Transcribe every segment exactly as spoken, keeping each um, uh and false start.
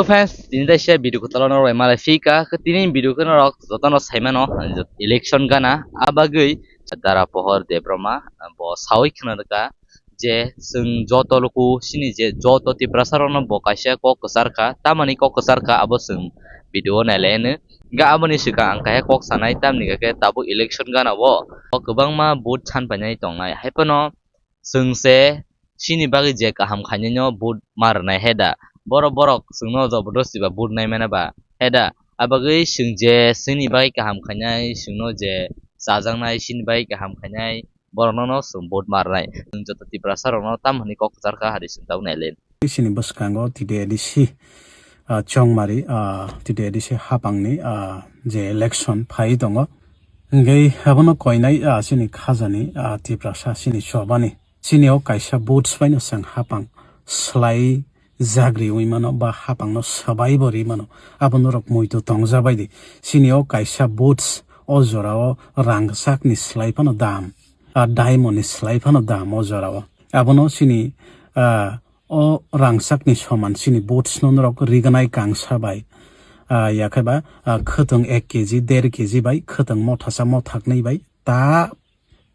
So friends, tini taisa video kwtal norok bai malai phika, khe tini video khe norok jotono saimano election gana, a bagwi Dara Pohor Debbarma bo sawi khwnarwkha je chwng joto luku chini je joto Tiprasa rokno bo kaisa kok kwchar kha, tamani kok kwchar kha abo chwng video o nailai anw. Hingkhe aboni swkang ang kaisa kok sanai, tamni hwnkhe tabuk election gana o kwbangma vote san painai tongnai, haiphano chwng se chini bagwi je kaham khainai no vote ma rwnai he da? Borok, borok chwngno jobordosti ba vote nai mano ba he da? Abagwi chwng je chini bagwi kaham khainai, chwngno je chajaknai chini bagwi kaham khainai, borokno no chwng vote ma rwnai. Chwng joto Tiprasa rokno tamo hwnwi kok kwchar kha, hari chwng tabuk nailai. Chini bwskango T D A D C, ah, Chongmari, ah, T D A D C hapangni, ah, je election phai tongo. Hingke abono koinai, ah, chini khajani, ah, Tiprasa chini chobani. Chini o kaisa votes bai no chwng hapang slai jagri wi mano ba hapang no swbai bo ri mano. Abo norok muitu tongja bai di. Chini o kaisa votes o jora o rangchak ni slai phano dam, ah, diamond ni slai phano dam o jora o. Abono chini, ah, o rangchakni soman chini votes no norok rignai kangsa bai, ah, yakhe ba, ah, khwtwng ek K G, der K G bai khwtwng mothasa mothaknwi bai ta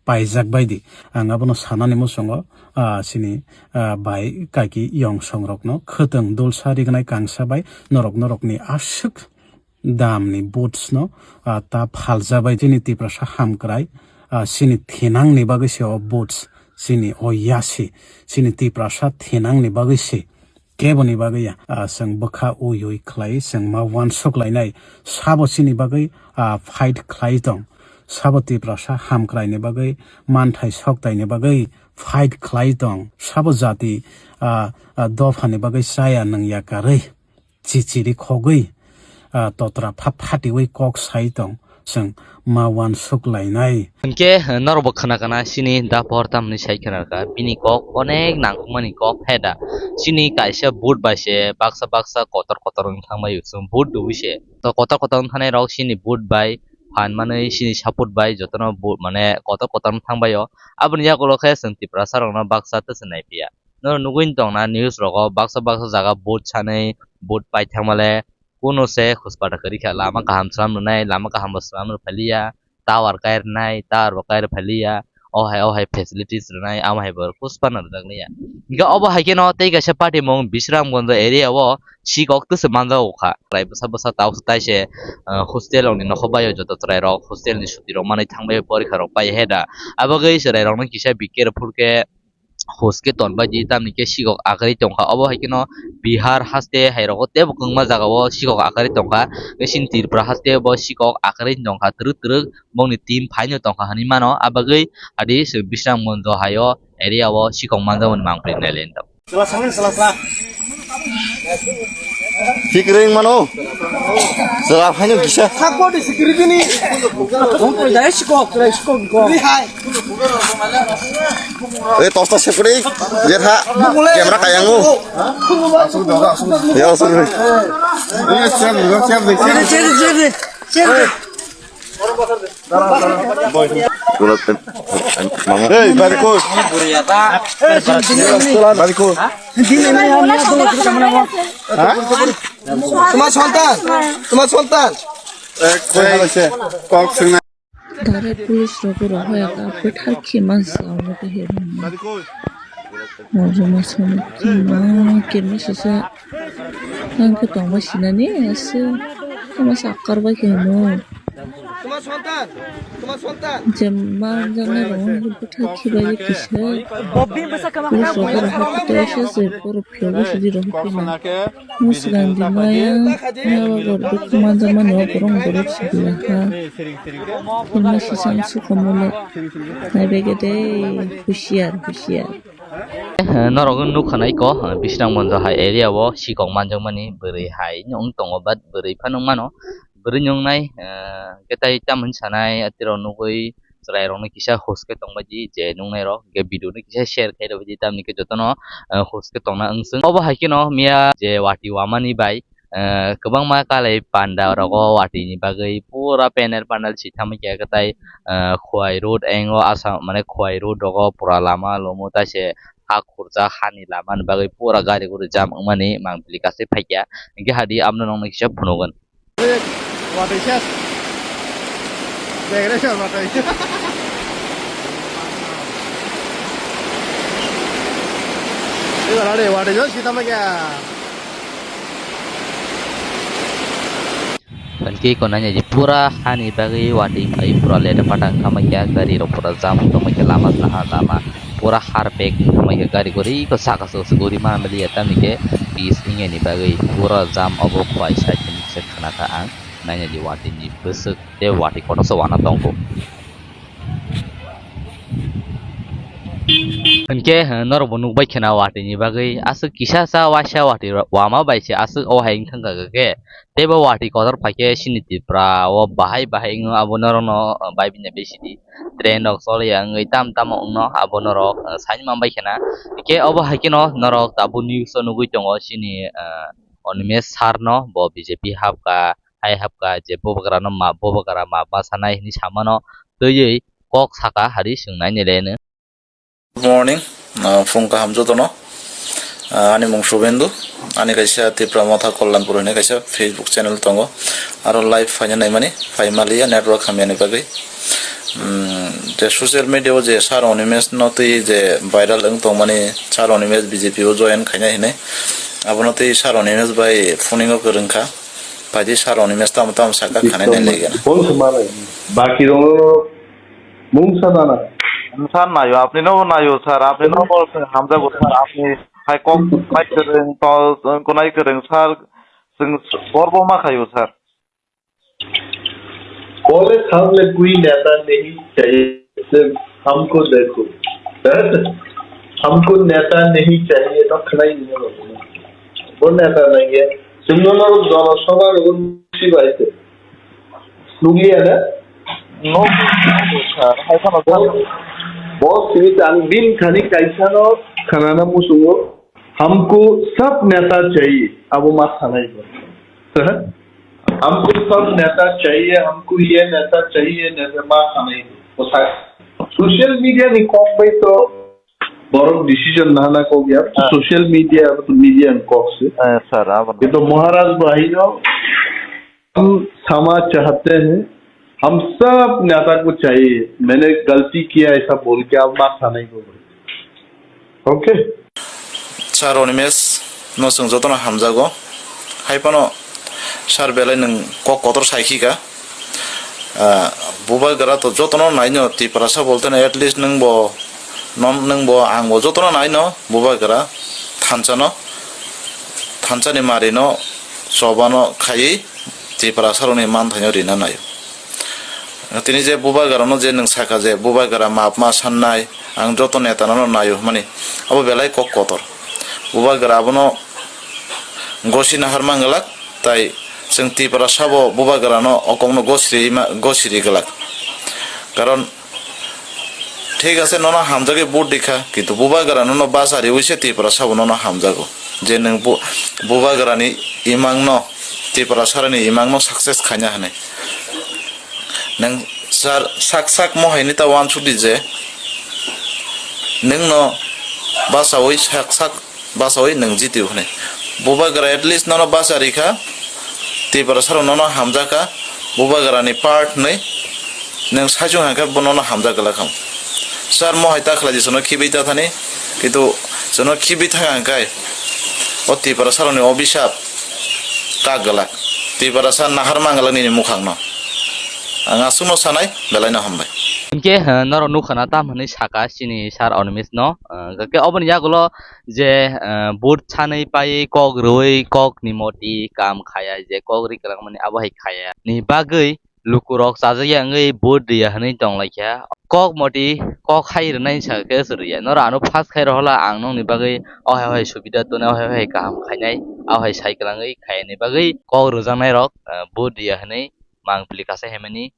paijak bai di. Ang abono sanani muchungo, ah, chini, ah, bai kaki yong song rokno khwtwng dulsa rignai kangsa bai norok norokni aswk damni votes no, ah, ta phaljabai chini Tiprasa hamkrai, ah, chini thinangni bagwi se o votes, chini o yasi, chini Tiprasa thinangni bagwi se keboni bagwi ya, ah, chwng bwkha ui ui khlai chwng ma uansuk lainai, sabo chini bagwi, ah, fight khlai tong, sabo Tiprasa hamkraini bagwi, manthai soktaini bagwi fight khlai tong, sabo jati, ah, ah, dophani bagwi chaya nwng ya karwi. Chichiri khogwi, ah, totra pha phatiwi kok sai tong, chwng ma uansuk lainai. Hinkhe, eh, norokbo khna kana chini da por tamni sai khna kha, bini kok onek nangkukmani kok phe da. Chini kaisa vote bai se baksa baksa kotor kotor wng thangbai chwng vote dui se. To kotor kotor wng thanai rok chini vote bai phan manwi chini support bai jotono vote mane kotor kotor wng thangbai o. Aboni yagulo khe chwng Tiprasa rokno baksa tei se nai phiya. Norok nugwi tongna news rogo baksa baksa jaga vote sanwi vote pai thangmale kuno se huspata kwrwi kha, lama kaham slam rwnai, lama kaham bo slam rw phailiya, tower kai rwnai, tower bo kai rw phailiya, o hai o hai facilities rwnai, amo hai bo huspano rwjakliya. Hingkhe obo hai kheno tei kaisa party mung Bisramganj area o sikok twswk manjago kha. Chwrai bwsa bwsa tabuk taise, ah, hostel rokni nokho bai o joto chwrai rok hostel ni suti rok manwi thangbai porikha rok pai he da. Abagwi chwrai rokno kisa bikhe rw phurkhe huske tonbaidi, tamni khe sikok agarwi tongkha. Obo hai kheno Bihar haste hai rogo teibo kwbangma jaga o sikok agarwi tongkha. Tei chini Tripura haste bo sikok agarwi tongkha, twrwk twrwk bongni team phaino tongkha hinwi mano. Abagwi adi se Bisramganj hai o area o sikok manjakmani mangpili nailai tong. Chwla sangni chwla chwla. Sikring mano. Chwla phaino kisa. Sakbo di sikiri dini. Sikok, sikok, sikok. Ri hai. Eh, tosta sekuri. Jetha. Camera kayangu. Ya, sorry. Hey, bari koi. Bari koi. Ha? Tuma sontan, tuma sontan. Eh, koi. Kok sengna. Dare police rok rohoi ka bwthar khima sa oro ke he. Bari koi. Mojuma song khima kirma sasa. Ang khe tongma sinani ase. Tongma sakkar bai khe hino. Tuma sontan, tuma sontan. Jemma jana rong bwthar khibai kisa. Bobin bwsa kama. Police rok rohoi khe ase se poro phiyok sidi rohoi khe. Musgandi maya, maya bagor duk manjak mani o borok borok sibila ha. Himma sisang sukomolo. Naibegede husiar, husiar. Eh, norok nukha naiko, eh, Bisramganj hai area o sikok manjakmani bwrwi hai wng tongo, but bwrwi phano wng mano. Bwrwi nungnai, eh, khe tai tamoni sanai, atirok nugwi chwrairokno kisa huske tongbaidi je nuknairok, hwnkhe video no kisa share khai rwbaidi, tamni khe jotono, eh, huske tongna wngsung. Obo hai kheno miya je wati wamani bai, eh, kwbangma kalai panda rogo watini bagwi pura panel pandal sitama khe tai, eh, Khowai road engo asa mane Khowai road rogo pura lama lomo taise ha khurjak, hani lama ni bagwi pura gari guri jam wngmani mang pili kasai phaikya. Hinkhe hadi amno nokno kisa phunukgwn. Watwi ses. Degre se watwi. Ibar are watwi jo sita ma kya. Hinkhe iko nanya je pura hani bagwi watwi khai pura leta pata wngkha ma kya, gari rok pura jam wngtong ma kya, lama saha lama. Pura har bag wngkha gari gori ko saka so gori ma mili ya tamni khe pis wngya ni bagwi pura jam obo khwai side ni se khna kha ang naina di watwi ni bwswk tei watwi kotor se wana tongo. Hinkhe norok bo nukbai khna watwi ni bagwi aswk kisa sa waisa watwi wama bai se aswk o hai wngkha khe tei bo watwi kotor phaikhe chini Tripura o bahai bahai wngwi abo norokno bai bini bisidi train rok choliya wngwi tam tamo wngno abo norok saimang bai khena. Hingke obo hai kheno norok tabuk news o nugui tongo chini Animesh sir no bo B J P hapka hai hapka je bubagra no ma bubagra ma ma sanai hinui samano twiwi kok saka hari swngnai ni le. Good morning, ah, phung kaham jotono. Ah, ani mung Subendu, ani kaisa Tipra Motha Kollanpur hinui kaisa Facebook channel tongo. Aro live phaina naimani, phai maliya network hamyani bagwi. Hmm, je social media o je sir Animesh no twi je viral wng tongmani, sir Animesh B J P o join khaina hinui. Abono twi sir Animesh bai phoningo kwrwngkha. Phaidi sir Animesh tamo tamo saka khanai nai legena. Phone se malai. Baki rok no Mungsa nana. Sir nayo, apni no nayo sir, apni no hamjago sir, apni hai kok nai kwrwng, to kunai kwrwng sir, chwng gorbo ma khayo sir. बोले थामले कोई नेता नहीं चाहिए, सिर्फ हमको देखो। हमको नेता नहीं चाहिए, तो खड़ा ही नहीं होगा। वो नेता नहीं है। Singno norok jonosabha rok sibaite. Nukliya na? No, no, sir. Hai kheno, sir. Bo, bo simi ang din khani kaisa no khanana musungo. Hamko sab neta chahiye. Abo ma sanai bo. Hamko sab neta chahiye, hamko ye neta chahiye, neta ma sanai bo. Bo sa-, social media ni kok bai to borok decision nana kok ya. Ah. Social media, media ni kok se. Eh, sir, abo. Kito Maharaj bahai no हम क्षमा चाहते हैं, हम सब नेता को चाहिए, मैंने गलती किया ऐसा बोल के आप माफ नहीं करो। Okay? Sir Animesh no chwng jotono hamjago. Haiphano sir belai nwng kok kotor sai khika. Ah, bubagra to jotono naino Tiprasa bolteno at least nwngbo non nwngbo angbo jotono naino bubagra thansa no thansa ni mari no choba no khaiwi Tiprasa rokni manthaino rina naio. Tini je bubagra no je nwng saka je bubagra map ma sannai ang joto neta no naio hwnmani abo belai kok kotor. Bubagra abono gosi nahar manglak tai chwng Tiprasa bo bubagra no o kok no gosiri ma-, gosiri glak. Karon Thik ase, nono hamjagwi vote rikha, kintu bubagra nono bacha riwi se Tiprasa bo nono hamjago. Je nwng bu-, bubagrani imangno, Tiprasarani imangno success khaina hwnwi. Nwng sar-, sak sak mohaini ta uansukdi je nwngno bachawi sak sak bachawi nwng jitio hwnwi. Bubagra at least nono bacha rikha, Tiprasarok nono hamjakha, bubagrani part hwnwi nwng saichung hainkhe bo nono hamjak glak ham. Sir mohai ta khlai di, chwngno khibwi ta thani, kintu chwngno khibwi thang hainkhe o Tiprasarokni obisap kak glak. Tiprasa nahar man glak nini mukhangno. Ang aswkno sanai, belaino hambai. Hinkhe, eh, norok nukha na tam hwnwi saka chini sir Animesh no, eh, hinkhe oboni yagulo je, eh, vote sanwi paiwi kok rwui kok ni moti kam khaya je kok ri kwlangmani abo hai khaya ni bagwi lukurok chajakya wngwi vote riya hwnwi tonglaikha. Kok moti kok hai rwnai sakhe se rwya. Norok ano pass khai rohorla ang nokni bagwi o hai o hai subida tonwi o hai o hai kaham khainai o hai sai kwlangwi khayani bagwi kok rwjaknairok, eh, vote riya hwnwi Mang pili kasai hemani.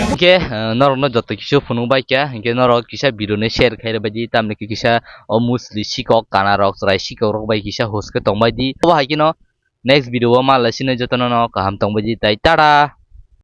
Hingke, eh, norokno joto kisa phunuk bai kha, hingke norok kisa video ni share khairok bai di, tamni kisa o musli sikok kana rok, chwrai sikok rok bai kisa hoske tong bai di. Obo hai kheno next video o ma lai sini jotono no kaham tong bai di, tai tara.